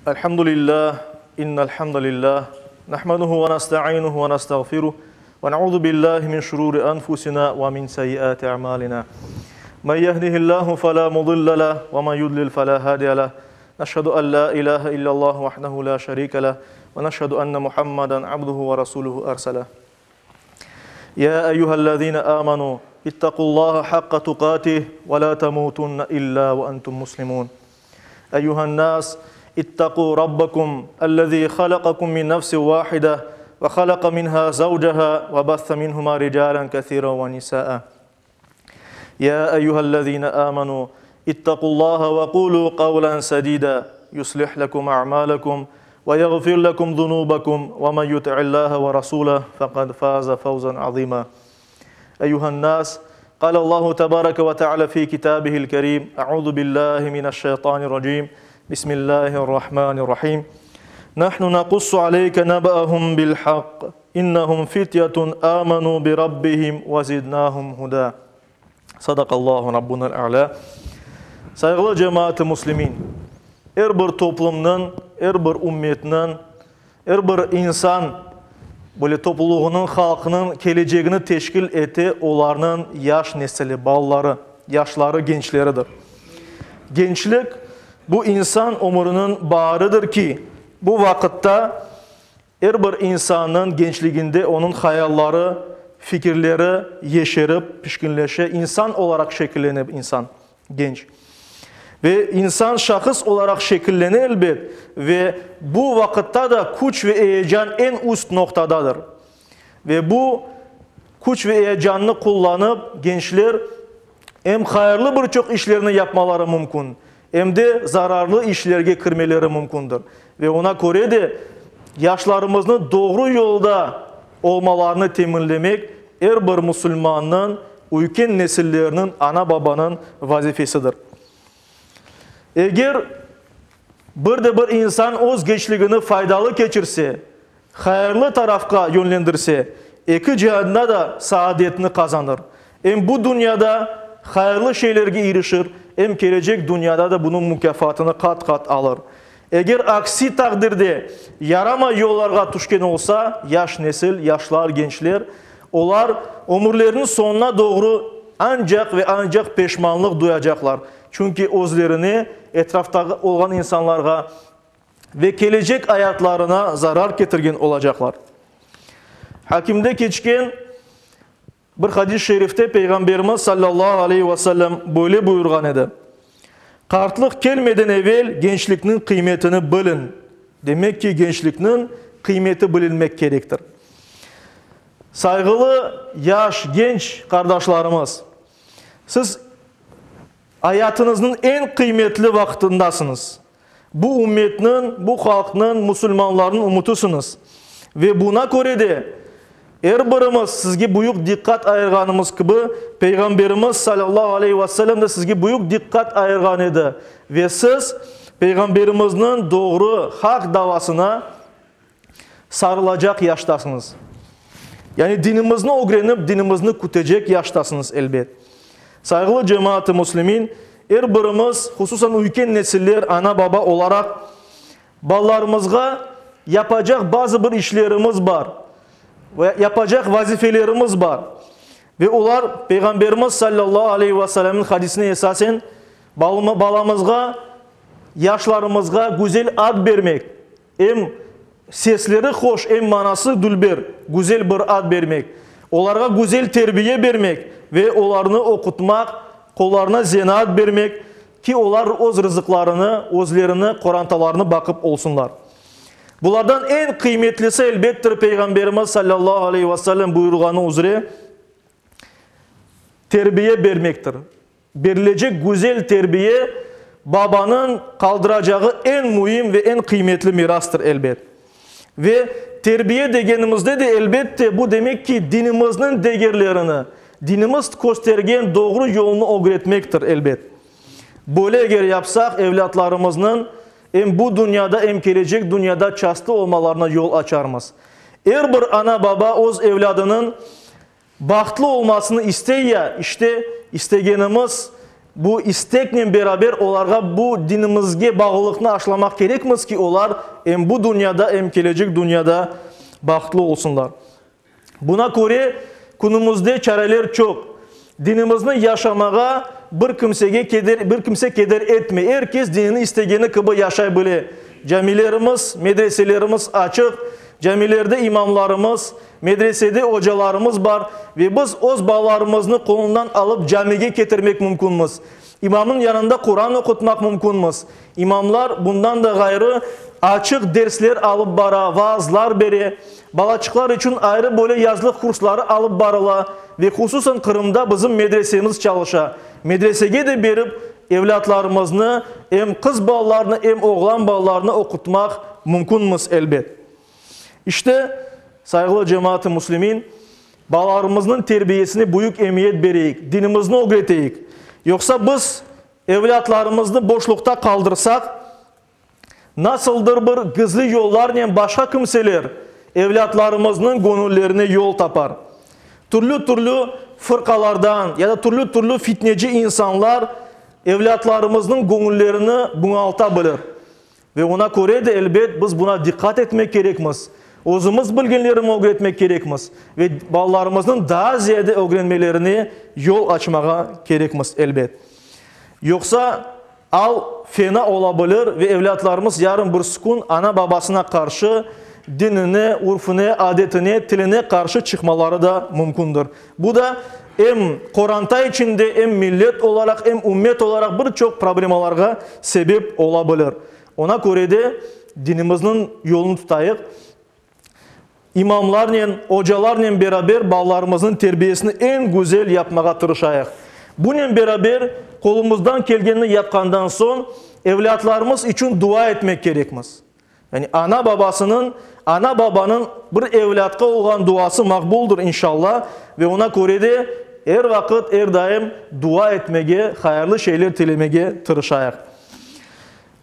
الحمد لله إن الحمد لله نحمده ونستعينه ونستغفره ونعوذ بالله من شرور أنفسنا ومن سيئات أعمالنا من يهده الله فلا مضل له ومن يضلل فلا هادي له نشهد أن لا إله إلا الله وحده لا شريك له ونشهد أن محمدا عبده ورسوله أرسله يا أيها الذين آمنوا اتقوا الله حق تقاته ولا تموتن إلا وأنتم مسلمون أيها الناس اتقوا ربكم الذي خلقكم من نفس واحدة وخلق منها زوجها وبث منهما رجالا كثيرا ونساء يا أيها الذين آمنوا اتقوا الله وقولوا قولا سديدا يصلح لكم أعمالكم ويغفر لكم ذنوبكم ومن يطع الله ورسوله فقد فاز فوزا عظيما أيها الناس قال الله تبارك وتعالى في كتابه الكريم أعوذ بالله من الشيطان الرجيم بسم الله الرحمن الرحيم نحن نقص عليك نبأهم بالحق إنهم فتية آمنوا بربهم وزدناهم هدى صدق الله ربنا الأعلى Sayğılı cemaat-ı muslimin, er bir toplumnıñ, er bir ümmetniñ, er bir insan böyle topluluğınıñ, halqınıñ kelecegini teşkil ete olarnıñ yaş nesili, balaları, yaşları, gençleridir. Gençlik, bu insan ömüriniñ baaridir ki, bu vaqıtta Er bir insannıñ gençliginde onıñ hayalları, fikirleri yeşerip, pişkinleşe, insan olaraq şekillene insan, genç. Ve insan şahıs olaraq şekillene elbet, ve bu vaqıtta da küç ve eyecan eñ üst noqtadadır. Ve bu küç ve eyecannı qullanıp, gençler em hayırlı bir çoq işlerni yapmaları mümkün, em de zararlı işlerge kirmeleri mümkündir. Ve oña köre de yaşlarımıznı doğru yolda olmalarını teminlemek er bir musulmannıñ, üyken nesillerniñ, ana-babanıñ vazifesidir. Eger bir de bir insan öz gençligini faydalı keçirse, hayırlı tarafqa yönlendirse, eki cianda da saadetni qazanır. Em bu dünyada hayırlı şeylerge irişir, em kelecek dünyada da bunıñ mukâfatını qat-qat alır. Eger aksi taqdirde yaramay yollarğa tüşken olsa, yaş nesil, yaşlar, gençler, olar ömürleriniñ soñuna doğru ancaq ve ancaq peşmanlıq duyacaqlar, çünki özlerine, etrafta olğan insanlarğa ve kelecek ayatlarına zarar ketirgen olacaqlar. Hakimde keçken bir hadis-i şerifte Peyğamberimiz sallallahu aleyhi ve sellem böyle buyurğan edi, Qartlıq kelmeden evel gençlikniñ qıymetini biliñ. Demek ki, gençlikniñ qıymeti bilinmek kerektir. Sayğılı yaş, genç qardaşlarımız, siz ayatıñıznıñ eñ qıymetli vaqtındasıñız. Bu ümmetniñ, bu halqnıñ, musulmanlarnıñ ümütisiniz. Ve buna köre de, er birimiz sizge büyük diqqat ayırğanımız kibi, Peyğamberimiz, salâllahu aleyhi ve sellem, de sizge büyük diqqat ayırğan edi. Ve siz Peyğamberimizniñ doğru, haq davasına sarılacaq yaştasıñız. Yani dinimizni ögrenip, dinimizni kütecek yaştasıñız, elbet. Sayğılı cemaat-ı müslimin, er birimiz, hususan üyken nesiller, ana-baba olaraq, balalarımızğa yapacaq bazı bir işlerimiz bar ve yapacaq vazifelerimiz bar. Ve olar Peyğamberimiz sallallahu aleyhi ve sellemniñ hadisine esasen balamızğa, yaşlarımızğa güzel ad bermek, Em sesleri hoş, em manası dülber, güzel bir ad bermek, olarğa güzel terbiye bermek ve olarnı oqutmaq, qollarına zenaat bermek ki, olar öz rızıqlarını, özlerini, qorantalarını baqıp olsunlar. Bulardan eñ qıymetlisi, elbettir, Peyğamberimiz salâllahu aleyhi ve sellem buyurğanı üzre, terbiye bermektir. Berilecek güzel terbiye, babanıñ qaldıracağı eñ müim ve eñ qıymetli mirastır, elbet. Ve terbiye degenimizde de, elbette, bu demek ki, dinimizniñ degerlerini, dinimiz köstergen doğru yolnı ögretmektir, elbet. Böyle eger yapsaq, evlâtlarımıznıñ em bu dünyada, em kelecek dünyada çastlı olmalarına yol açarmız. Er bir ana-baba öz evlâdınıñ Bahtlı olmasını istey ya, işte, istegenimiz. Bu isteknen beraber olarğa bu dinimizge bağlılıqnı aşlamaq kerekmiz ki, olar em bu dünyada, em kelecek dünyada bahtlı olsunlar. Buna köre, künümizde çareler çoq. Dinimizni yaşamağa bir kimsege keder, bir kimse keder etmey. Er kes dinini istegeni kibi yaşay bile. Camilerimiz, medreselerimiz açıq, camilerde imamlarımız, medresede ocalarımız bar ve biz öz balalarımıznı qolundan alıp camige ketirmek mümkünmiz. İmamnıñ yanında Quran oqutmaq mümkünmiz. İmamlar, bundan da ğayrı, açıq dersler alıp bara, vaazlar bere. Balaçıqlar içün ayrı böyle yazlıq kursları alıp barıla ve hususan Qırımda bizim medresemiz çalışa. Medresege de berip, evlâtlarımıznı, em qız balalarnı, em oğlan balalarnı oqutmaq mümkünmiz, elbet. İşte, sayğılı cemaat-ı müslimin, balalarımıznıñ terbiyesine büyük emiyet bereyik, dinimizni ögreteyik. Yoqsa biz evlâtlarımıznı boşluqta qaldırsaq, nasıldır bir gizli yollarnen başqa kimseler evlâtlarımıznıñ göñüllerine yol tapar. Türlü-türlü fırqalardan ya da türlü-türlü fitneci insanlar evlâtlarımıznıñ göñüllerini buñalta bilir. Ve oña köre de, elbet, biz buna diqqat etmek kerekmiz, özümiz bilgenlerimi ögretmek kerekmiz ve balalarımıznıñ daa ziyade ögrenmelerine yol açmağa kerekmiz, elbet. Yoqsa, al fena ola bilir ve evlâtlarımız yarın bir kün ana-babasına qarşı, dinine, urfine, adetine, tiline qarşı çıqmaları da mümkündir. Bu da em qoranta içinde, em millet olaraq, em ümmet olaraq bir çoq problemalarğa sebep ola bilir. Oña köre de dinimizniñ yolunı tutayıq, imamlarnen, ocalarnen beraber balalarımıznıñ terbiyesini eñ güzel yapmağa tırışayıq. Bunen beraber qolumızdan kelgenini yapqandan soñ evlâtlarımız içün dua etmek kerekmiz. Yani ana-babasınıñ, ana-babanıñ bir evlâtqa olğan duası maqbuldır, inşalla, ve oña köre de er vaqıt, er daim dua etmege, hayırlı şeyler tilemege tırışayıq.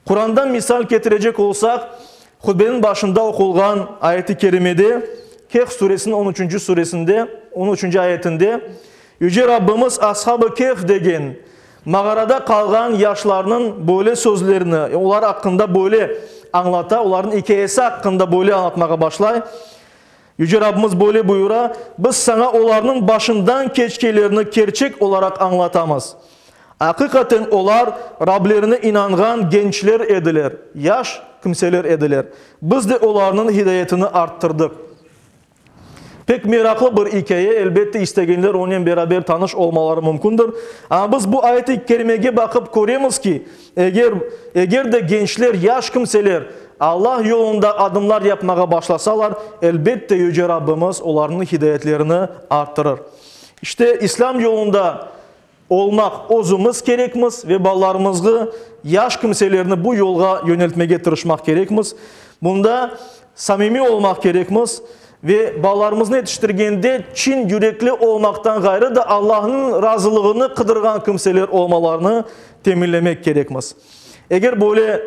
Qurandan misal ketirecek olsaq, hutbeniñ başında oqulğan ayet-i kerimede, Kehf suresiniñ on üçünci suresinde, on üçünci ayetinde, Yüce Rabbimiz Ashab-ı Kehf degen Mağarada qalğan yaşlarnıñ böyle sözlerini, olar aqqında böyle añlata, olarnıñ ikâyesi aqqında böyle añlatmağa başlay. Yüce Rabbimiz böyle buyura, Biz saña olarnıñ başından keçkenlerini kerçek olaraq añlatamız. Aqiqaten olar Rablerine inanğan gençler ediler, yaş kimseler ediler. Biz de olarnıñ hidayetini arttırdıq. Pek meraqlı bir ikâye, elbette, istegenler onen beraber tanış olmaları mümkündir. Amma biz bu ayet-i kerimege baqıp köremiz ki, eger, eger de gençler, yaş kimseler Allah yolunda adımlar yapmağa başlasalar, elbette, Yüce Rabbimiz olarnıñ hidayetlerini arttırır. İşte, İslâm yolunda olmaq özümiz kerekmiz ve balalarımızğı, yaş kimselerni bu yolğa yöneltmege tırışmaq kerekmiz. Bunda samimiy olmaq kerekmiz ve balalarımıznı yetiştirgende çin yürekli olmaqtan ğayrı da Allahnıñ razılığını qıdırğan kimseler olmalarını teminlemek kerekmiz. Eger böyle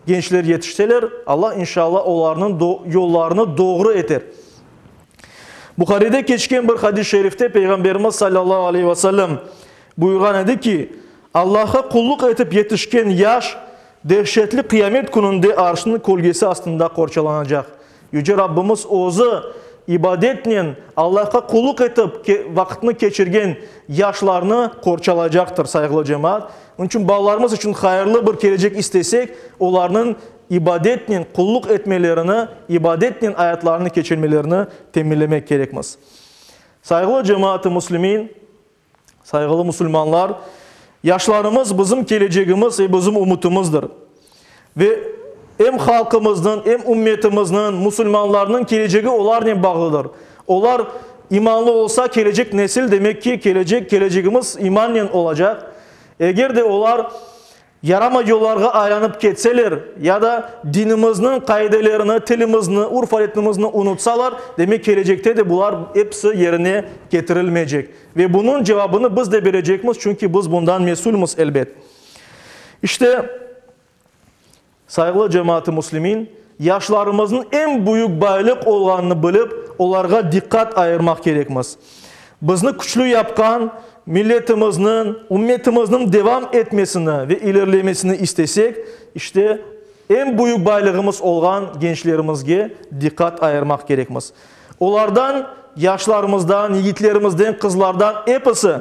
gençler yetişseler, Allah inşallah olarnıñ yollarını doğru eter. Buharide keçken bir hadis-i şerifte Peyğamberimiz salâllahu aleyhi ve sellem buyurğan edi ki, Allahqa qulluq etip yetişken yaş dehşetli qıyamet kününde Arşnıñ kölgesi astında qorçalanacaq. Yüce Rabbimiz Özü ibadetnen Allahqa qulluq etip vaqıtını keçirgen yaşlarnı qorçalaycaqtır, sayğılı cemaat. Onıñ içün balalarımız içün hayırlı bir kelecek istesek, olarnıñ ibadetnen qulluq etmelerini, ibadetnen ayatlarını keçirmelerini teminlemek kerekmiz. Sayğılı cemaat-ı müslimin, sayğılı musulmanlar, yaşlarımız bizim kelecegimiz ve bizim ümütimizdir. Ve em halqımıznıñ, em ümmetimizniñ, musulmanlarnıñ kelecegi olarnen bağlıdır. Olar imanlı olsa, kelecek nesil, demek ki, kelecek kelecegimiz imannen olacaq. Eger de olar Yaramay yollarğa aylanıp ketseler ya da dinimizniñ qaidelerini, tilimizni, urf-adetimizni unutsalar, demek kelecekte de bular episi yerine ketirilmeycek. Ve bunıñ cevabını biz de berecekmiz, çünki biz bundan mesülmiz, elbet. İşte, sayğılı cemaat-ı müslimin, yaşlarımıznıñ eñ büyük baylıq olğanını bilip, olarğa diqqat ayırmaq kerekmiz. Bizni küçlü yapqan. milletimizniñ, ümmetimizniñ devam etmesini ve ilerlemesini istesek, işte, eñ büyük baylığımız olğan gençlerimizge diqqat ayırmaq kerekmiz. Olardan, yaşlarımızdan, yigitlerimizden, qızlardan episi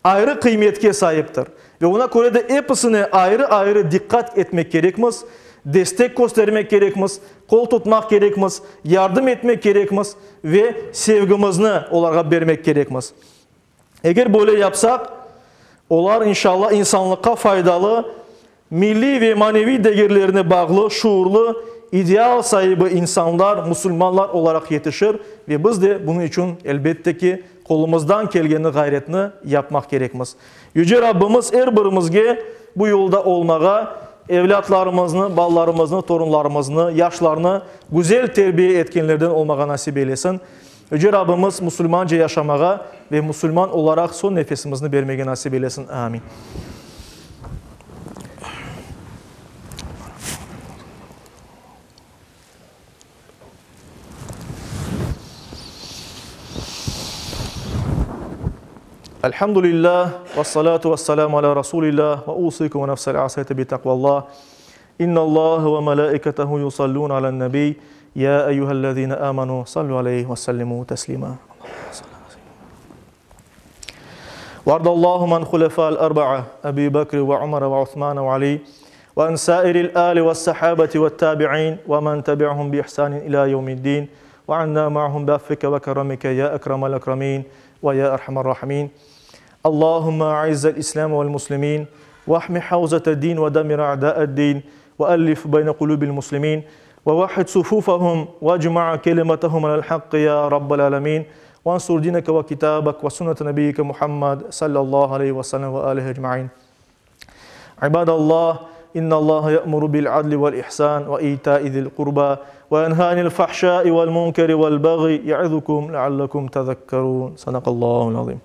ayrı qıymetke saiptir ve oña köre de episine ayrı-ayrı diqqat etmek kerekmiz, destek köstermek kerekmiz, qol tutmaq kerekmiz, yardım etmek kerekmiz ve sevgimizni olarğa bermek kerekmiz. Eger böyle yapsaq, olar, inşalla, insanlıqqa faydalı, milliy ve maneviy degerlerine bağlı, şuurlı, ideal saibi insanlar, musulmanlar olaraq yetişir ve biz de bunıñ içün, elbette ki, qolumızdan kelgeni ğayretni yapmaq kerekmiz. Yüce Rabbimiz er birimizge bu yolda olmağa, evlâtlarımıznı, balalarımıznı, torunlarımıznı, yaşlarnı güzel terbiye etkenlerden olmağa nasip eylesin. Yüce Rabbimiz musulmanca yaşamağa ve musulman olaraq soñ nefesimizni bermege nasip eylesin. Amin. Elhamdülillah, vessalatu vesselamu ala Rasulillah, ve usikum ve nefsel asiyeti bi taqvallah. İnnallâhe ve melâiketehu yusallûne alen-nebiy, yâ eyyühellezîne âmenû sallû aleyhi ve sellimû teslîmâ. Vardallahu an hulefâ'l erba'a, Ebî Bekr ve Umer ve Usman ve Alî, ve an sâiril âli ve's-sahâbeti ve't-tâbi'în ve men tebi'ahum bi ihsânin ilâ yevmi'd-dîn, ve annâ ma'ahum bi'affike ve keremike yâ ekremel ekremîn ve yâ erhamer râhimîn. Allahümme a'izzel İslâme ve'l-muslimîn, ve'hmi havzete-din ve demir a'dâ'ed-din, ve'ellif beyne kulûbil-muslimîn, ve vahhid sufûfehum, vecma' kelimetehum alel-hakkı ya Rabbel âlemîn, vensur dineke ve kitâbek ve sünnete nebiyyike Muhammed sallallahu aleyhi ve sellem ve âlihi ecmaîn. İbadallah, innallaha ye'muru bil-adli vel-ihsan ve itâi zil-qurba ve yenhâ anil-fahşâi vel-munkeri vel-bagyi ye'izukum leallekum tezekkerûn. Sadakallâhul azîm.